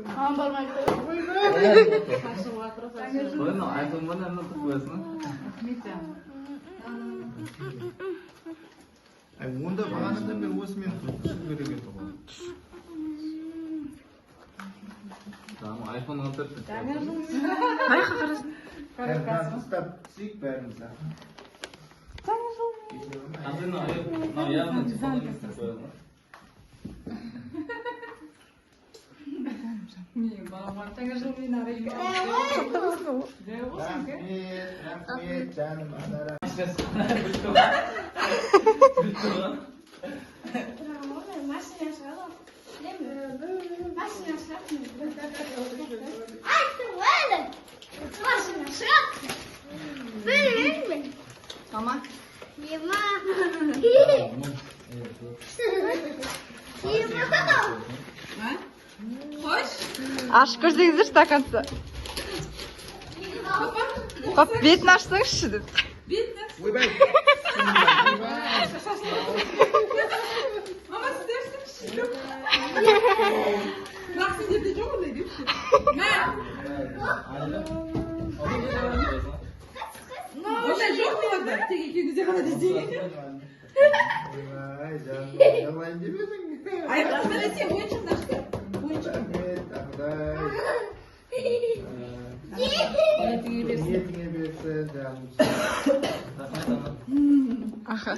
Маған бармай қой. Қой, мынау айфон ба, мына тұрып қоясың ба? Ай, онда бағанадан бері осымен түсу керек еді ғой. Tamam, iPhone 14. Қайқа қарасын. Бәрін ұстап түсейік бәріміз. А ты мынау явно телефон емес деп қояды ғой. Рахмет, рахмет, жаным Анара. Бітті ғой. Машина шығады. Машина шығады. Айттым ғой әлі. Машина шығады. Білмеймін. Мама. Ема. Ема. Ашып көрсеңіздерші до конца. Қап, бетін ашсаңызшы деп. Ойбай. Мама, сіздер Бірақ сендерде жоқ ондай депші. Мә, ондай жоқ оларда. Тек екеуіңізде ғана десең. Ойбай, жаным, жалайын деп едің. Айқын, міне сен ойыншығыңды ашты. Ойыншық. Рахмет, Ақұдай. Ниетіңе берсін. Ниетіңе берсін, жаным. Рахмет, ана. Аха.